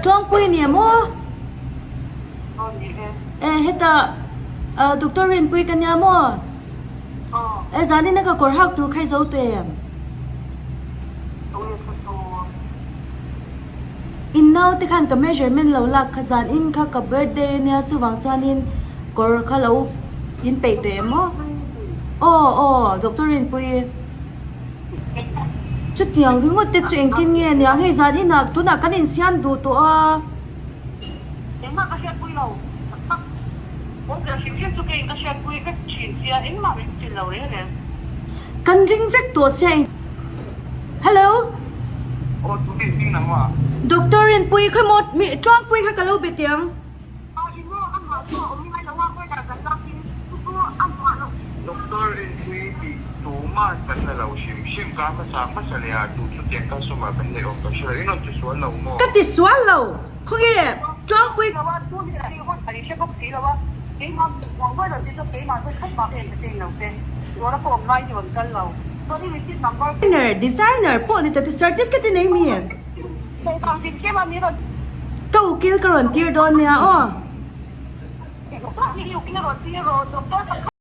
Tluangpui ni em aw? E hetah Doctor Rinpui ka nia maw? E zanin a ka kawr hak tur kha i zo teh em? In naute khan ka measurement lo lak kha zan in kha ka birthday ania chuvang chuanin kawr kha lo in peih teh em aw? Aw aw Doctor Rinpui. Chutiang ringawt te chu engtin nge nia hei zan inah tunah kan insiam duh tawh a. Engmah ka hriatpui lo tak tak. Kawngkhar hrim hrim chu keiin ka hriatpui vek thin sia engmah min chin lo reng reng. Kan ring vek tawh sia eng Hello. Aw chu min hming nangmah. Doctor Rinpui khawi maw mi Tluangpui kha ka lo be teh ang. Doctor Rinpui tih tumah kan la lo hrim hrim ka hmasa hmasa leh ah duh chu tiang customer kan neih awm ka hre lo in rawn ti sual lo maw? Ka ti sual lo khawnge Tluangpui. Designer designer pawh ni ta te certificate i nei mi? Ka ukil ka rawn tir dawn nia aw.